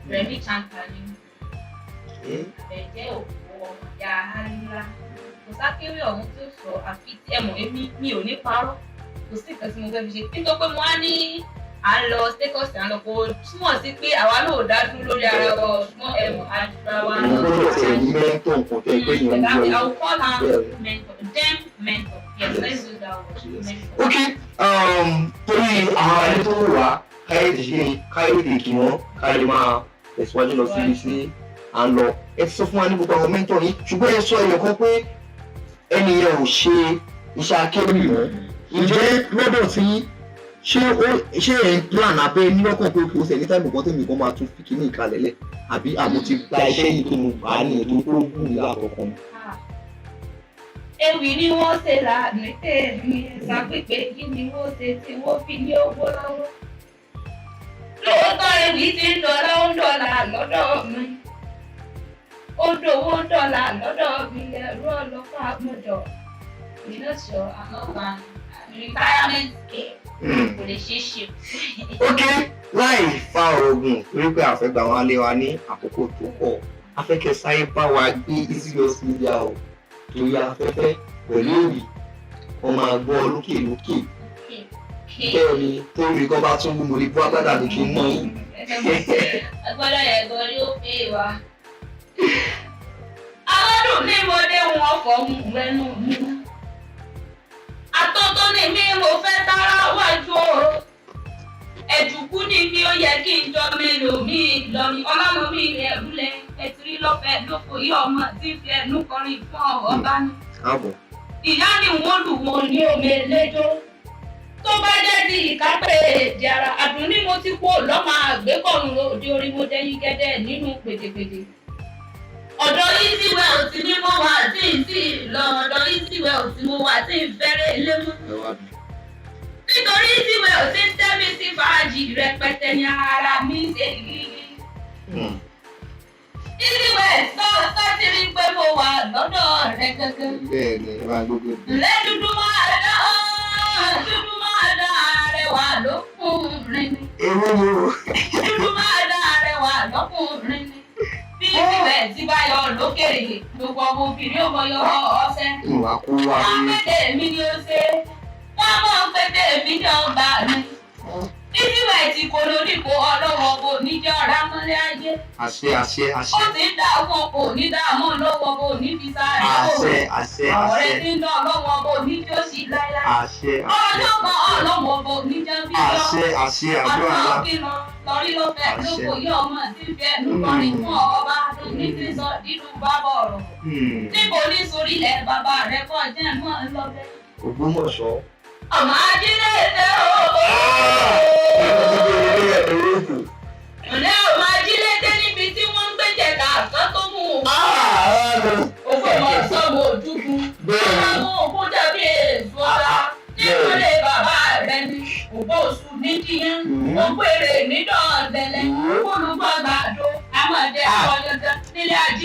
Rẹ̀mí Chanka ni. Àbẹ̀jẹ́ òkú ọmọ ìyá Hálílá. Kò sákéwé ọ̀hún tí ó sọ àfi tí ẹ mọ̀ èmi mi ò ní parọ́. Kò sí nǹkan tí mo fẹ́ fi ṣe. Nítorí pé mo á ní à ń lọ status à ń lọ, kò túmọ̀ sí pé àwa náà ò dá dúró lórí ara wa, ṣùgbọ́n ẹ mọ̀ àjùra wa Èmi lọ. gbọ́dọ̀ tẹ̀ ní mentor nǹkan tẹ́ pé èèyàn ń Exactly. lọ. I will call her mentor. Them mentor. Yes, let's use that word. Mentor. Ok, torí àwọn ẹni tó wù wá káyọ̀dé ṣe káyọ̀dé kí wọ́n ká lè máa tẹ̀síwájú lọ síbi tí à ń lọ. Ẹ ti sọ fún wa ní gbogbo àwọn mentor yìí, ṣùgbọ́n ẹ sọ èèyàn kan pé ẹni yẹn ò ṣe iṣẹ́ akéwì mọ́. Ǹjẹ́ lọ́dọ̀ tí ṣé ó ṣé ẹ̀ ń plan abẹ́ nílọ́kàn pé kò sẹ̀ ní time kan tèmi kan máa tún fi kíní ìkalẹ̀ lẹ̀, àbí àmọ́ ti gba iṣẹ́ yìí tó mo gbà á nìyẹn tó kó wù mí látọkàn mi? Ewì ni wọ́n ṣe là ní tèmi, ẹ̀sà pípé kí ni wọ́n ṣe tí wọ́n fi ní owó lọ́wọ́. Lóòótọ́ ewì ti ń dọ̀là, ó ń dọ̀là lọ́dọ̀ mi. Ó ń dòwó ń dọ̀là lọ́dọ̀ mi, ẹ̀rú ọlọ́pàá mọ̀jọ̀. Ìnáṣọ àlọ́pàá retirement care kò lè ṣeé ṣe. Ok, láì fa ọ̀rọ̀ gùn, torí pé a fẹ́ gbà wọ́n lé wa ní àkókò tó pọ̀, afẹ́kẹ́ sáyé bá wa gbé Easy Wealth Media o torí afẹ́fẹ́ pẹ̀lú òbí wọ́n máa gbọ́ lókè lókè. Bẹ́ẹ̀ ni, torí kan bá tún wú mo lè bọ́ agbádá mi kí n mọ́ yín. Agbádá yẹn gan yóò pé wa. Aládùn ní mo dé wọn fọ̀hún lẹ́nu mi. Atótó ni mí, mo fẹ́ tára wájú o. Ẹ̀jùkú ni mi, ó yẹ kí n jọ mélòó mi lọ́mi ọlọ́run mi ẹ̀rúlẹ̀ ẹ̀tìrí lọ́fẹ̀ẹ́ lóko yí ọmọ tí ń fi ẹnu kọrin fún ọba ni. Káàbọ̀. Ìyá ni wọ́n lù wọ́n ní omi lẹ́jọ́. Tó bá jẹ́ ti ìkápẹ́ èdè ara, àdùn ní mo ti kú lọ́mọ àgbékọ̀rùn òde orí, mo dẹ́yìn gẹ́dẹ́ nínú pèdèpèdè. Ọ̀dọ̀ Easy Wealth tí mo wà tí ń tí lọ, ọ̀dọ̀ Easy Wealth tí mo wà tí ń fẹ́rẹ̀ lé mú. Ẹ wá bí. Nítorí Easy Wealth tí ń tẹ́ mi sí fàájì rẹpẹtẹ ní ara mi ń ṣe gírígírí. Easy Wealth tó ti rí pé mo wà lọ́dọ̀ rẹ gangan. Bẹ́ẹ̀ ni, ẹ máa gbógbó. Ǹlẹ́ dúdú máa dá, dúdú máa dá, arẹwà lókùnrin ni. Ewu ni o. Dúdú máa dá, arẹwà lọ́kùnrin ni. Bí ìbẹ̀ tí bá yọ lókèrè, gbogbo ọmọ obìnrin ò mọ yọ ọsẹ. Ìwà kó wá Wọ́n rí. pété mi ni ó ṣe. Wọ́n mọ̀ ń pété mi ní ọgbà mi. Easy Wealth kò lórí kó ọlọ́wọ́ kò níjọ́ rámọ́lé ayé. Àṣẹ, àṣẹ, àṣẹ. Ó ti ń dààmú, kò ní dààmú lọ́wọ́, kò ní fi sáré kò. Àṣẹ, àṣẹ, Ọ̀rẹ́ àṣẹ. tí ń dán ọlọ́wọ́ kò ní tí ó sì láéláé. Àṣẹ, àṣẹ. Ọjọ́ kan ọlọ́wọ́ kò ní jẹ́ bí lọ. Àṣẹ, àṣẹ, àdúrà ńlá. Ọ̀nà kìlọ̀ lọ́rí ló fẹ́ lóko yí ọmọ tí ń fi ẹnu kọrin fún ọba ní ti sọ nínú bábọ̀ ọ̀rọ̀. Níbo ní sorílẹ̀ bàbá rẹ̀ kọ́ jẹ́ mọ́ lọ́bẹ̀. Ògbómọ̀ṣọ́. Ọmọ ajílẹ̀ tẹ́ o. Ǹlẹ́ ọmọ ajílẹ̀ tẹ́ níbi tí wọ́n ń gbẹ́jẹ̀ ká àkán tó mú un. Ògbómọ̀ṣọ́ mo dúkú. Ọmọ òkú dàbí èso ọba. Nínú ilé bàbá rẹ̀ ni ògbó oṣù nídìyẹn. Ògbó èrè nídọ̀ọ́dẹ̀lẹ̀.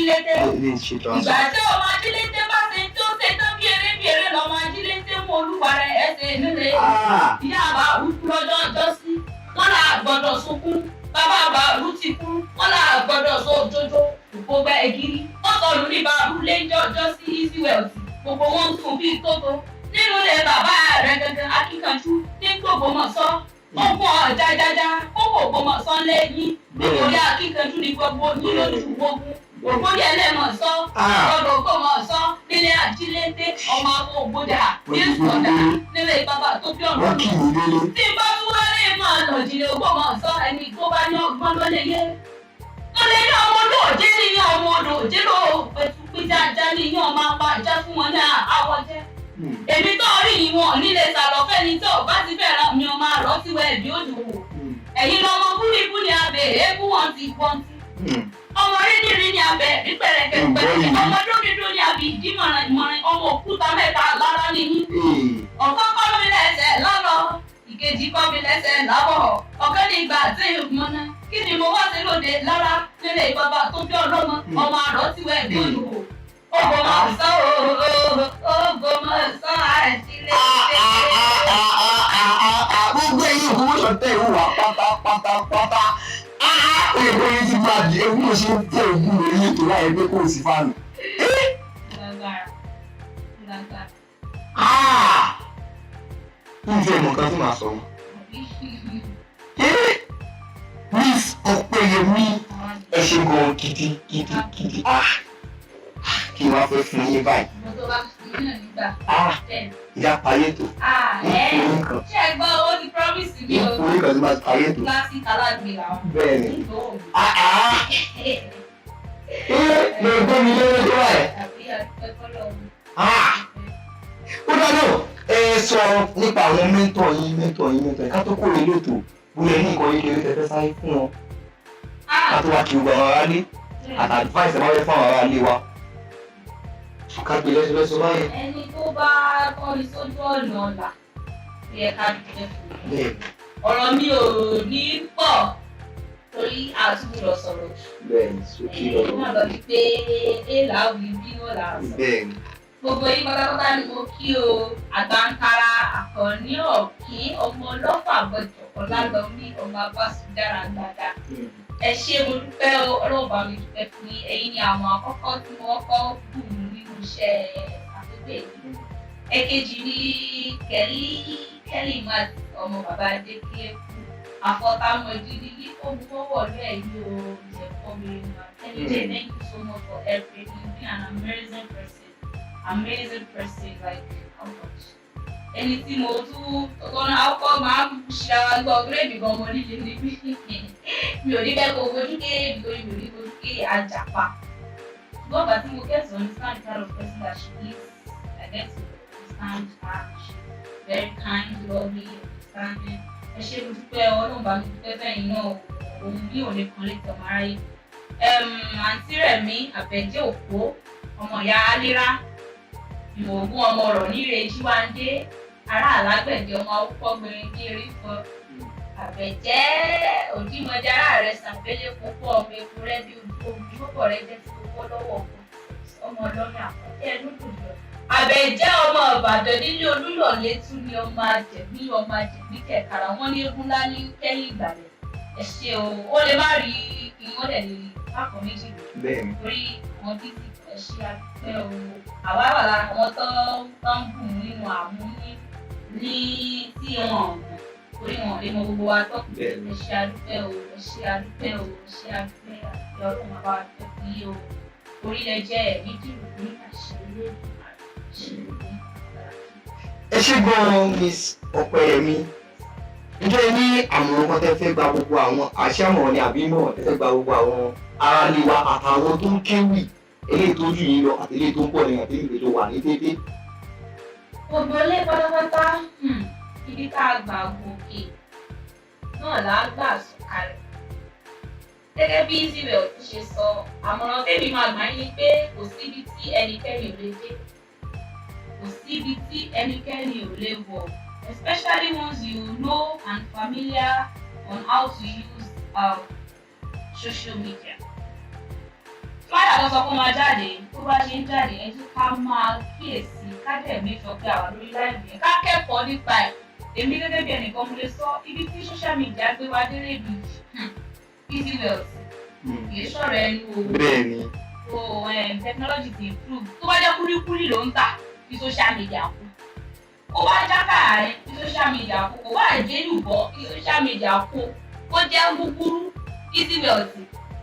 Ajílété. Ilé ṣe Ìgbà transfer. tí ọmọ Ajílété bá ṣe tí ó ṣe tán, bí eré bí eré lọmọ Ajílété mú olúwa rẹ̀ ẹsẹ̀ nílé. Ah! Ìyá àbá kú lọ́jọ́ ọjọ́ sí, wọ́n là gbọ́dọ̀ sunkún. Bàbá àbá ti kú, wọ́n là gbọ́dọ̀ sọ òjòjò gbogbo ẹ̀gírí. Wọ́n sọnù ní bàrú léjọ́ ọjọ́ sí. Easy Wealth, gbogbo wọn ń sùn bíi tótó nínú ilé bàbá rẹ̀ gangan. Akíkanjú ní Gbògbómọ̀ṣọ́, ogun ọ̀jájájá kókò Ògbómọ̀ṣọ́ lẹ́yìn, nítorí akíkanjú ní gbogbo yín lójú ogun. Ògbóyè ẹlẹ́mọ̀ṣọ́ Ah! gbọ́dọ̀ Ògbómọ̀ṣọ́ nílé Ajílété, ọmọ àwọn ògbójà ní sọ̀dà nílé bàbá tó bí ọ̀nà. Wọ́n kì í délé. Tí bá tún wá lè máa lọ jìnnà Ògbómọ̀ṣọ́, ẹni tó bá ní ọgbọ́n ló lè yé. Ló lè ní ọmọ olóòjé ní ọmọ olóòjé ló pẹ̀tù píjájá ní ọmọ apá ìjà fún wọn ní àwọ̀ jẹ́. Èmi tó rí ìwọ̀n nílé sàlọ́fẹ́ ni tó bá ti fẹ́ràn mi, ọmọ àrọ́ tí wẹ́ẹ̀ bí òjò wò. Ẹ̀yin lọmọ búnibúni abẹ eégún wọn ti wọ́n ti. Ọmọ rínìrín ni abẹ rí pẹ̀rẹ̀kẹ̀ pẹ̀rẹ̀kẹ̀. Ọmọ dúdú ni àbí ìdímọ̀ràn ìmọ̀ràn. Ọmọ òkúta mẹ́ta lára nìyí. Ọ̀kan kọ́ mi lẹ́sẹ̀ lọ́lọ́, ìkejì kọ́ mi lẹ́sẹ̀ lábọ̀, ọ̀kan ní ìgbà tí ìmọ̀nà. Kí ni mo wá sí lóde lára nílé bàbá tó bí ọlọ́mọ, ọmọ àrọ́ tí wẹ́ẹ̀ bí òjò. Ògbómọ̀ṣọ́, Ògbómọ̀ṣọ́ àìsílẹ̀. Gbogbo ẹ̀yin Ògbómọ̀ṣọ́ tẹ̀ ń wà pátápátápátá. Èèpo yìí ti máa di ewu ṣe ń tẹ ògùn lórí ètò láì pé kò sí fan. Lágbára lágbára. N fẹ́ mọ̀ nǹkan tí màá sọ. Miss Ọpẹ́yẹmí, ẹ ṣe gan gidi gidi gidi. Kí wàá fẹ́ fún yín báyìí? Mo tó bá fi náà nígbà 10. Ìyá parí ètò. Ah, Ń ẹ fún yín kan. ṣé ẹ gbọ́, ó ti promise mi Ń o. fún yín kan tí màá parí ètò. Classic alágbe làwọn. Bẹ́ẹ̀ ni. Ń gbọ́ òun. Mo gbé mi lórí tó báyìí. Àbí àdúpẹ́ fọ́lọ́run. Ó dáná, ẹ sọ nípa àwọn mentor yín, mentor yín, mentor yín, ká tó kúrò ilé ètò. Bóyá ní nǹkan kékeré tẹ fẹ́ sáré fún wọn, ká tó wá kí gbogbo àwọn aráalé àti advice ẹ bá fẹ́ fún àwọn aráalé wa. Ká gbé lẹ́sọ̀lẹ́sọ̀ báyìí. Ẹni tó bá kọ́ni sójú ọ̀nà ọ̀la, ó yẹ ká dúpẹ́ fún un. Bẹ́ẹ̀. Ọ̀rọ̀ mi ò ní pọ̀ torí àtúbọ̀ sọ̀rọ̀ jù. Bẹ́ẹ̀ ni, sókè Ẹ̀yin lọ́rọ̀. náà lọ bí pé èèlà wí bí wọ́n là sọ. Bẹ́ẹ̀ ni. Gbogbo yín pátápátá ni mo kí o. Àgbàǹkara Àkànní Ọ̀kín, ọmọ ọlọ́fà gbọ́dọ̀ Ọ̀làlọ́mí, ọmọ Abásùndára gbàdá. Ẹ ṣé, mo dúpẹ́ o. Ọlọ́run bá mi dúpẹ́ fún yín. Ẹ̀yin ni àwọn àkọ́kọ́ tí mo kọ́kọ́ bù mí nínú iṣẹ́ àgbègbè yìí. Èkejì ní Kẹ́lí Kẹ́lí Mat, ọmọ bàbá Adékíyẹ́kù àfọ̀tàmọ̀jì ní yí kó mú wọ́wọ́ lẹ́ yìí o. Ìṣẹ̀kọ́ mi mà. Kẹ́lí J, thank you so much for everything. You be an amazing person, amazing person, like how much. Ẹni tí mo tún tọ́nà akọ́ máa ń ṣe ara gbọ́ gírèdì gan, ọmọ líle níbí. Mi ò ní bẹ́ẹ̀ kó fojú kéré nítorí mi ò ní fojú kéré àjàpá. Ṣùgbọ́n ìgbà tí mo get to understand the kind of person that she is, I get to understand her. She's very kind, lovely, understanding. Ẹ ṣé, mo dúpẹ́. Ọlọ́run bá mi dúpẹ́ fẹ́yìn náà. Òun mi ò lè kan létí ọmọ aráyé. Àǹtí Rẹ̀mí Àbẹ̀jẹ́ Òpó, ọmọ ìyá Alíra Ìmọ̀ọ́gún, ọmọ ọ̀rọ̀ níre Jíwáńdé, ará alágbẹ̀dẹ, ọmọ awúkọ́ gbìnrín erí fún Àbẹ̀jẹ́ òdìmọ̀jẹ́, ará rẹ̀ sàbẹ̀lẹ̀ kókó, ọmọ eku rẹ̀ bí ojú omi kókó rẹ̀ jẹ́ tí kókó lọ́wọ́ ọmọ ọlọ́rin àkọ́kẹ́ ẹnu dùn lọ. Àbẹ̀jẹ́ ọmọ Ìbàdàn nílé Olúyọ̀lé tún ni, ọmọ àjẹ̀bí, ọmọ àjẹ̀bí kẹ̀kàrà wọn ní eégún ńlá ní kẹ́yìn ìgbàlẹ̀. Ẹ ṣé o. Ó lè má rí ìwọ́n dẹ̀ lè bákan méjì lò torí àwọn bísí. Ẹ ṣé, àdúpẹ́ o. Àwa wà lára àwọn tó ń bù nínú àmú ní tí wọn ò mọ̀ torí wọn ò lè mọ gbogbo wa tán. Ẹ ṣé, àdúpẹ́ o. Ẹ ṣé, àdúpẹ́ o. Ẹ ṣé, àdúpẹ́ àti Ọlọ́run bàbá àdúpẹ́ fún yín o. Orílẹ̀ jẹ́ ẹ̀mí dìrò ní àṣẹ ilé. Ẹ ṣé gan-an, Miss Ọpẹ́yẹmí. Ǹjẹ́ ẹ ní àmọ̀ràn kan tẹ́ fẹ́ gba gbogbo àwọn àṣẹ àmọ̀ràn ni àbí ìmọ̀ràn tẹ́ fẹ́ gba gbogbo àwọn aráalé wa àtàwọn tó ń kéwì, eléyìí tó jù yín lọ àti eléyìí tó ń bọ̀ lẹ́yìn àti eléyìí tó wà ní déédéé? Gbogbo ilé pátápátá, ibi tá a gbà gòkè náà là á gbà sọ̀kalẹ̀. Gẹ́gẹ́ bí Israel ti ṣe sọ, àmọ̀ràn tèmi máa gbà yín ni pé kò síbi tí ẹnikẹ́ni ò lè dé, kò síbi tí ẹnikẹ́ni ò lè wọ̀, especially once you know and familiar on how to use social media. Flyer tó sọ pé ó máa jáde, tó bá ṣe ń jáde, ẹ jẹ́ ká máa kíyèsí, ká dẹ̀ make sure pé àwa lórí live yẹn, ká kẹ́kọ̀ọ́ nípa ẹ̀. Èmi gẹ́gẹ́ bí ẹnìkan, mo lè sọ ibi tí social media gbé wa délé bí Easy Wealth, kì í ṣọ̀rọ̀ ẹnu o. Bẹ́ẹ̀ni. O technology ti improve. Tó bá jẹ́ kúlíkúlí ló ń tà, fi social media kú. Kó bá jákàrà rẹ, fi social media kú. Kó bá jẹ́ lùbọ́, fi social media kú. Kó jẹ́ gúgúrú, Easy Wealth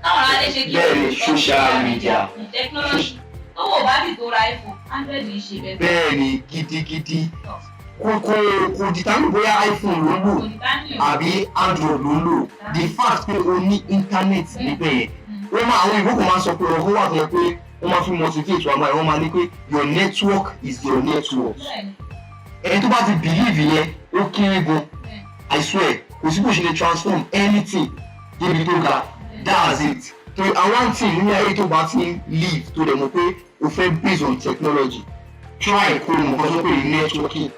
káwọn aráalé ṣe kí Social media. Technology tó wò bá sì tó ra iPhone, Android ń ṣe bẹ́ẹ̀. Bẹ́ẹ̀ni, gidigidi. Kò determine bóyá iPhone ló ń lò Kò ní bá ní o. àbí Android ló ń lò. The fact pé o ní internet níbẹ̀ yẹn, wọ́n máa, àwọn ìbò kò máa ń sọ pé ọkọ̀ wà tó yẹ pé wọ́n máa fi motivate wa máa, wọ́n máa ní pé your network is your net worth. Ẹni tó bá ti believe yẹn, ó kéré gan. I swear, kò sí bó ṣe lè transform anything débi tó ga. That's it. To àwọn thing ní ayé tó bá ti ń live, tó dẹ̀ mọ̀ pé o fẹ́ based on technology, try kó o mọ̀ kó tó pè ní networking.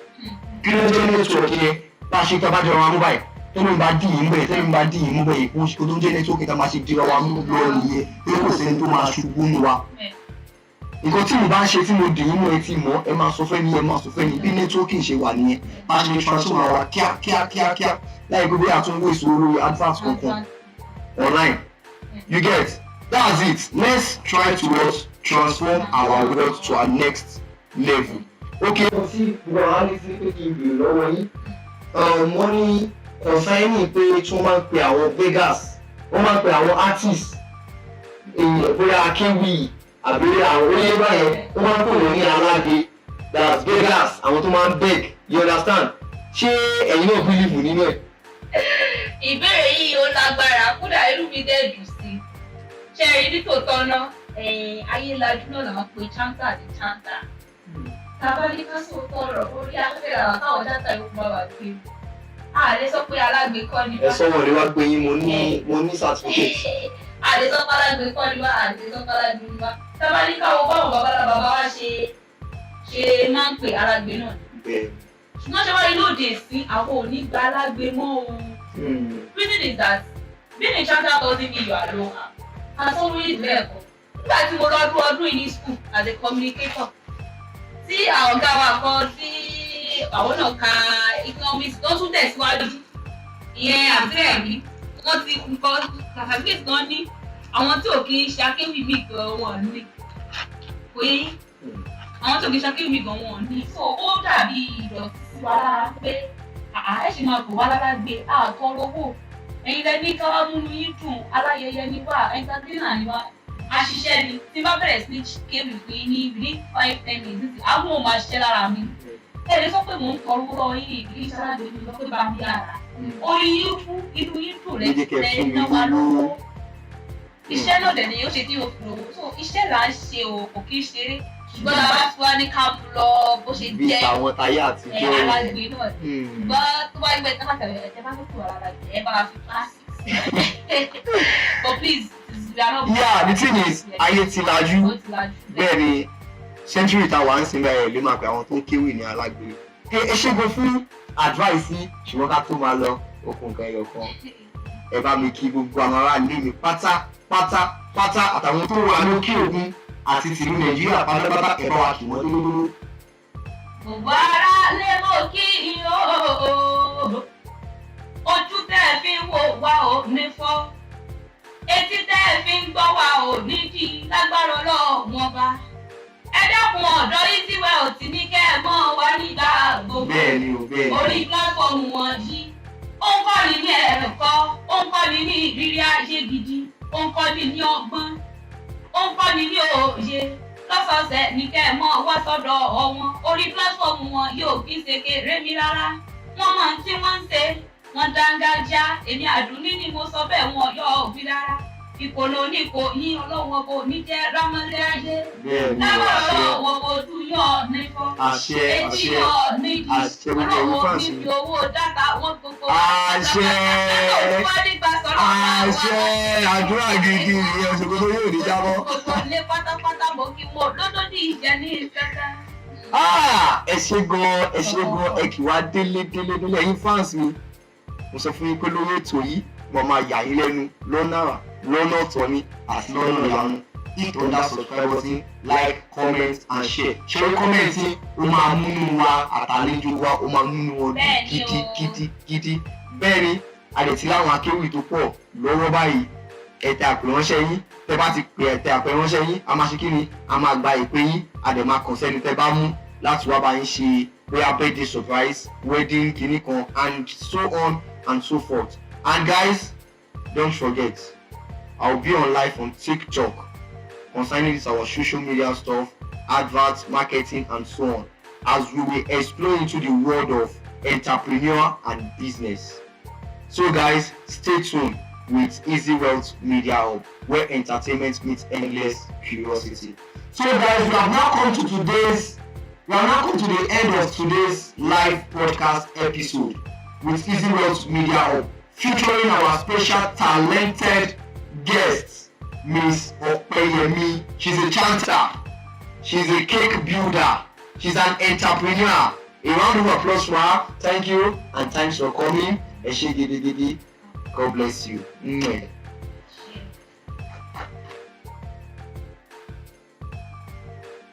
Kí ló ń jẹ́ networking yẹn? Bá a ṣe tá a bá jọra wa mú báyìí, tẹ́lẹ̀ ń bá dì yín bẹ́ẹ̀, tẹ́lẹ̀ ń bá dì yín mú bẹ́ẹ̀, kó tó ń jẹ́ networking tá a máa ṣe dira wa mú lọ nìyẹn, pé kò sẹ́ni tó máa ṣubú nù wa. Nǹkan tí mo bá ń ṣe tí mo dì yín mú, ẹ ti mọ̀, ẹ máa sọ fẹ́ ni, ẹ máa sọ fẹ́ ni. Bí networking ṣe wà nìyẹn, bá a ṣe transform wa kíá kíá kíá kíá láì gbé bóyá àtúnwò ìṣòro lórí advert kankan online. You get? That's it. Let's try to what? Transform our wealth to our next level. Okay. Mo ti gbogbo àwọn alẹ́ sí pé kí n bèrè lọ́wọ́ yín. Wọ́n ní concerning pé tí wọ́n máa ń pe àwọn beggars, wọ́n máa ń pe àwọn artists, èèyàn bóyá akéwì àbí àwọn oníyẹ báyẹn, wọ́n máa ń pè wọ́n ní alágbe, that's beggars, àwọn tó máa ń beg, you understand? Ṣé ẹ̀yin náà believe nínú ẹ̀? Ìbéèrè yìí ó lágbára, kódà irú mi dẹ̀ dùn sí i. Ṣe rí, nítòótọ́ náà, ẹ̀yìn ayélujára náà làwọn pe chanter ní chanter. Tàbá ní ká sóòótọ́ ọ̀rọ̀, orí afẹ́fẹ́ làwọn káwọn chanter yóò bá wa gbé. A lè sọ pé alágbe kọ́ ni Ẹ wá. sọ wọn lè wá gbé yín, mo ní certificate. A lè sọ pé alágbe kọ́ ni wá, a lè sọ pé alágbe ni wá. Tàbá ní káwọn báwọn babalá bàbá wa ṣe máa ń pè, alágbe náà ni. Ṣùgbọ́n ṣe wá rí lóde sí, àwọn ò ní gba alágbe mọ́ o. Reason is that being a chanter doesn't mean you are low. As always lẹ́ẹ̀kan. Nígbà tí mo lọ́dún ọdún yìí ní school as a communicator, tí àwọn ọ̀gá wa kan tí àwọn náà ka economics tó tún tẹ̀síwájú, ìyẹn àbúrò wọ́n ti nǹkan certificate kan ní, àwọn tí ò kí ń ṣe akéwì mí gan wọn ní. Kò yé yín? Àwọn tí ò kí ń ṣe akéwì mí gan wọn ní. So ó dàbí ìdọ̀tí sí wa lára pé àá ẹ̀ ṣì máa kó wá lára gbé àtọrọ owó. Ẹ̀yin lẹ ní ká wá múnú yín dùn, aláyẹyẹ ni wá, entertainer ni wá, àṣìṣe ni. Tí n bá bẹ̀rẹ̀ sí ní kéwì fún yín ní within 5-10 minutes, àwọn ò máa ṣiṣẹ́ lára mi. Ẹ lè sọ pé mò ń tọrọ owó lọ́wọ́ yín, kì í ṣe alágbèé mi sọ pé bá mi yára orí yín fún inú yín dùn rẹ Ló jẹ́ kẹ́ lẹ fún mi ná wa lówó. lówó. Iṣẹ́ náà dẹ̀ ni yóò ṣe tí yóò fi lówó, so iṣẹ́ là ń ṣe o, kò kí ń ṣeré. Ṣùgbọ́n tá a bá tún wá ní ká mú lọ bó ṣe Bí jẹ́ tàwọn táyé ẹ àtijọ́. Alágbe náà ni. Ṣùgbọ́n tó bá gbẹ tó bá tẹ̀lé ẹ bá tó kúrò alágbe, ẹ bá fi classics, but please, we are not. Yeah, the thing is, ayé ti lajú. Ó ti lajú. Bẹ́ẹ̀ ni, century tá a wà ń sin báyìí lè máa pè àwọn tó ń kéwì ní alágbe. Ẹ ṣé gan fún advice yín, ṣùgbọ́n ká tó máa lọ, okùn nǹkan ẹyọ kan, ẹ bá mi kí gbogbo àwọn aráàlú mi pátá pátá pátá, àtàwọn tó wà lókè òkun àti tìlú Nàìjíríà pátápátá, ẹ bá wa kì wọ́n dúdúdúdú. Gbogbo ara lé mọ́ kí o, ojú tẹ́ ẹ fi ń wò wá ò ní fọ́, etí tẹ́ ẹ fi ń gbọ́ wá ò ní dí lágbára Ọlọ́run Ọba. Ẹ dákun, ọ̀dọ́ Easy Wealth ní kẹ́ ẹ mọ́ wa nígbà gbogbo. Bẹ́ẹ̀ ni o, bẹ́ẹ̀ ni. Orí platform wọn yìí, ó ń kọ́ni ní ẹ̀kọ́, ó ń kọ́ni ní ìrírí ayé gidi, ó ń kọ́ni ní ọgbọ́n, ó ń kọ́ni ní òye. Lọ́sọ̀ọ̀sẹ̀ ní kẹ́ ẹ mọ́ wá sọ́dọ̀ wọn. Orí platform wọn yóò kí ń ṣe kéré mi rárá. Wọ́n mọ̀ tí wọ́n ń ṣe, wọ́n dángájá. Èmi Àdúní ni mo sọ bẹ́ẹ̀, wọn yọ òbí rárá. Ìkòló oníkò yín, Ọlọ́wọ́n kò ní jẹ́ rámọ́lé ayé. Bẹ́ẹ̀ ni. Lábàá Àṣẹ. Ọlọ́wọ́n ojú yọ̀ nífọ́, Àṣẹ. etí Àṣẹ. yọ̀ nídìí. Àṣẹ, gbogbo ẹ̀rù Ọlọ́wọ́n fáǹsì. níbi owó data wọn gbogbo. Àṣẹ. Àṣẹ, àdúrà gidi ìyẹn, ṣòkòtò yóò ní jábọ́. Gbogbo ilé pátápátá, mo kí wọn lódòdì ìjẹ ní ìfẹ́fẹ́. Ah, ẹ ṣé gan, ẹ ṣé gan, ẹ kì wá délé délé délé. Ẹ̀yin fans mi, mo sọ fún yín pé lórí ètò yìí, mo máa yà yín lẹ́nu lọ́nà àrà, lọ́nà ọ̀tọ̀ ni àti lọ́nà ìyanu. Hit on that subscribe button, like, comment and share. Ṣé comment yín ó máa múnú wa àtàlejò wa, ó máa múnú wọn dùn Bẹ́ẹ̀ni o. gidi gidi gidi. Bẹ́ẹ̀ ni, a lè ti láwọn akéwì tó pọ̀ lọ́wọ́ báyìí. Ẹ tẹ àpèránṣẹ́ yín. Tẹ bá ti pè, ẹ tẹ àpèránṣẹ́ yín, a máa ṣe kí ni? A máa gba ìpè yín, a dẹ̀ máa kàn sẹ́ni tẹ bá mú láti wá bá yín ṣe bóyá birthday surprise, wedding kìíní kan and so on and so forth. And guys, don't forget, I will be on live on TikTok concerning this our social media stuff, adverts, marketing and so on, as we will explore into the world of entrepreneur and business. So guys, stay tuned with Easy Wealth Media Hub, where entertainment meets endless curiosity. So guys, we have now come to the end of today's live podcast episode with Easy Wealth Media Hub, featuring our special talented guest, Miss Opeyemi. She's a chanter, she's a cake builder, she's an entrepreneur. A round of applause for her. Thank you and thanks for coming. Ẹ ṣé gidigidi. God bless you. Mwah.